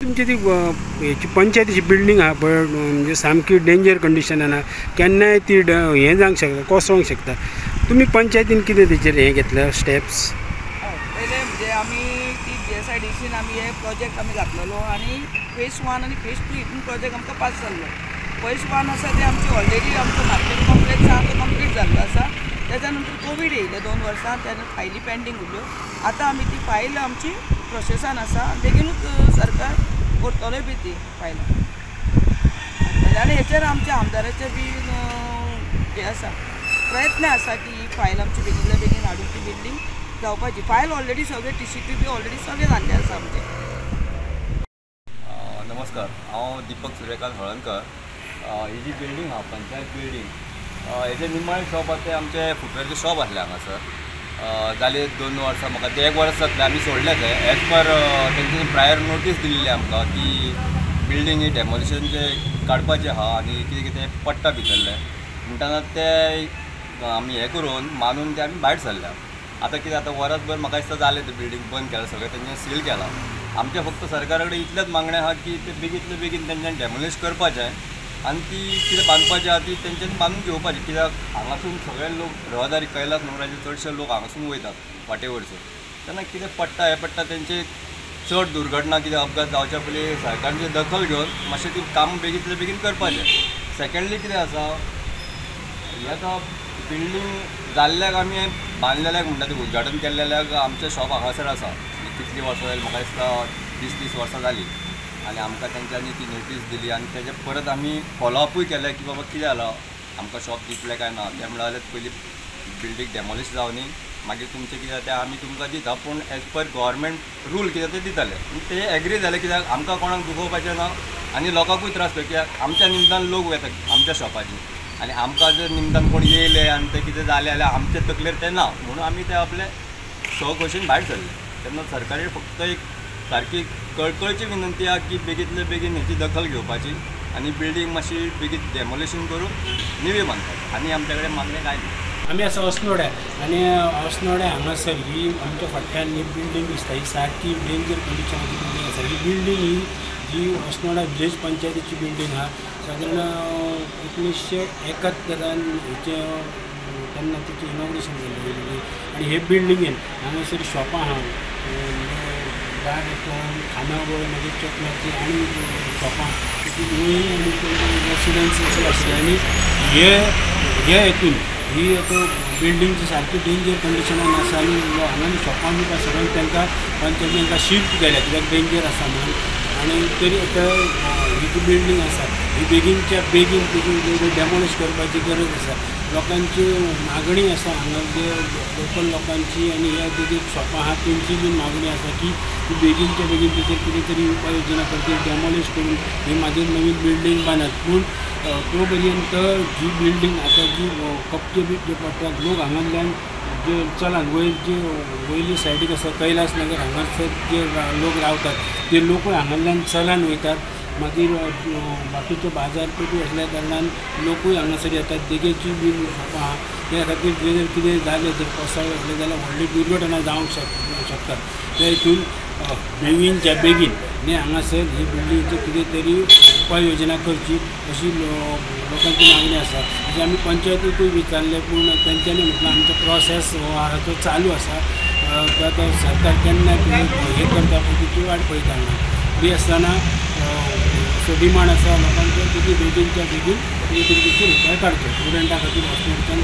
तुमची ती हेची पंचायतीची बिल्डींग आहा पळय, म्हणजे सामकी डेंजर कंडिशनान आहा, केन्नाय ती हें जावंक शकता, कोसळोंक शकता. तुमी पंचायतीन कितें तेचेर हें घेतल्या स्टेप्स? पयलें म्हणजे आमी ती GSIDCन आमी हे प्रोजेक्ट आमी घातलेलो आनी फेज 1 आनी फेज 2 हितून प्रोजेक्ट आमकां पास जाल्लो. फेज 1 आसा ते आमची ऑलरेडी आमचो मार्केट कॉम्प्लेक्स आहा तो कंप्लीट जाल्लो आसा. तेच्या नंतर कोवीड येयले 2 वर्सां, तेन्ना फायली पेंडींग उरल्यो. आतां आमी ती फायल आमची प्रोसेसान आसा, बेगीनूच सरकार करतलोय बी ती फायल. आनी हेचेर आमच्या आमदाराचे बी हे आसा, प्रयत्न आसा की ही फायल आमची बेगीनल्या बेगीन हाडून ती बिल्डींग जावपाची. फायल ऑलरेडी सगळे TCP बी ऑलरेडी सगळे जाल्ले आसा आमचे. नमस्कार, हांव दीपक सूर्यकांत हळणकर. ही जी बिल्डींग आहा पंचायत बिल्डींग, हेजे निमाणे शॉप आहा ते आमचे फुटवेरचे शॉप आसले हांगासर. जाले 2 वर्सां, म्हाका ते 1 वर्स जातलें आमी सोडले ते. एज पर तेंच्यांनी प्रायर नोटीस दिल्ली आमकां की बिल्डींग ही डेमोलिशनचे काडपाचें आहा आनी कितें कितें पडटा भितरलें म्हणटना ते आमी हें करून मानून ते आमी भायर सरल्या. आतां कितें आतां वरसभर म्हाका दिसता जालें तें बिल्डींग बंद केलां, सगळें तेंच्यांनी सील केलां. आमचें फक्त सरकारा कडेन इतलेंच मागणें आहा की तें बेगींतले बेगीन तेंच्यांनी डेमोलिश करपाचें आनी ती कितें बांदपाचें आहा ती तेंच्यांनी बांदून घेवपाची. कित्याक हांगासून सगळे लोक रहदारी कैलास नगराचे चडशे लोक हांगासून वयतात वाटे वयरसून, तेन्ना कितें पडटा हें पडटा तेंचे चड दुर्घटना कितें अपघात जावच्या पयलीं सरकारान दखल घेवन मातशें ती काम बेगींतले बेगीन करपाचें. सेकेंडली कितें आसा, हें आतां बिल्डींग जाल्ल्याक आमी बांदलेल्याक म्हणटा तें उद्घाटन केल्ल्याक आमचें शॉप हांगासर आसा. कितलीं वर्सां जालीं म्हाका दिसता 20-30 वर्सां जालीं आनी आमकां तेंच्यांनी ती नोटीस दिली आनी तेजे परत आमी फॉलोअपूय केलें की बाबा कितें जालां, आमकां शॉप दितलें काय ना. ते म्हणल्यार पयलीं बिल्डींग डेमोलिश जावनी मागीर तुमचें कितें तें आमी तुमकां दिता, पूण एज पर गव्हर्मेंट रूल कितें तें दिताले. ते एग्री जाले कित्याक आमकां कोणाक दुखोवपाचें ना आनी लोकांकूय त्रास जाता कित्याक आमच्या निमतान लोक वेता आमच्या शॉपाचेर आनी आमकां जर निमतान कोण येयले आनी तें कितें जालें जाल्यार आमचे तकलेर तें ना म्हणून आमी ते आपले स्वखोशीन भायर सरले. तेन्ना सरकारी फक्त एक सारकी कळकळची विनंती आहा की बेगींतले बेगीन हेची दखल घेवपाची आनी बिल्डींग मातशी बेगीन डेमोलिशन करून नवी बांदपाची. आनी आमच्या कडेन मागणें कांय ना. आमी आसा अस्नोड्या आनी अस्नोड्या हांगासर ही आमच्या फाटल्यान ही बिल्डींग दिसता ही सारकी डेंजर कंडिशनाची बिल्डींग आसा. ही बिल्डींग ही जी अस्नोडा विलेज पंचायतीची बिल्डींग आहा, सादारण 1971 हेचें तेन्ना तिचें इनॉग्रेशन जाल्लें. आनी हे बिल्डिंगेन हांगासर शॉपां आहा, बार रेस्टॉरंट, खानावळ, मागीर चकलाची आनी शॉपां वयर आनी रेसिडन्स अशें आसलें. आनी हे हे हेतून ही आतां बिल्डींगची सारकी डेंजर कंडिशनान आसा आनी हांगा शॉपां बी आसा सगळ्यांक तांकां पंचायतीन तांकां शिफ्ट केल्या कित्याक डेंजर आसा म्हणून. आनी तरी आतां ही जी बिल्डींग आसा ही बेगीनच्या बेगीन बेगीन डेमोलिश करपाची गरज आसा. लोकांची मागणी आसा हांगा जे लोकल लोकांची आनी ह्या जी शॉपां आहा तेंची बी मागणी आसा की ती बेगीनच्या बेगीन तेचेर कितें तरी उपाय योजना करची, डेमोलिश करून ही मागीर नवीन बिल्डींग बांदत. पूण तो पर्यंत जी बिल्डींग आतां जी कपचे बी जे पडटात लोक हांगांतल्यान जे चलान वयर जे वयली सायडीक आसा कैलास नगर हांगासर जे लोक रावतात ते लोकूय हांगांतल्यान चलान वयतात. मागीर बाकीच्यो बाजारपेठी आसल्या कारणान लोकूय हांगासर येतात, देगेची बी शॉपां आहा. त्या खातीर जर कितें जालें जर कोसळ्ळें आसलें जाल्यार व्हडली दुर्घटना जावंक शकता. त्या हितून बेगीनच्या बेगीन न्ही हांगासर ही बिल्डींगची कितें तरी उपाय योजना करची अशी लोकांची मागणी आसा. अशें आमी पंचायतीकूय विचारलें पूण तेंच्यांनी म्हटलें आमचो प्रोसेस हो आहा तो चालू आसा, आतां सरकार केन्ना हें करता पळय तिची वाट पळयता हांगा. तरी आसतना असो डिमांड आसा लोकांचो की बेगीनच्या बेगीन कितें तरी तेचेर उपाय काडचो. स्टुडंटा खातीर हॉस्पिटलान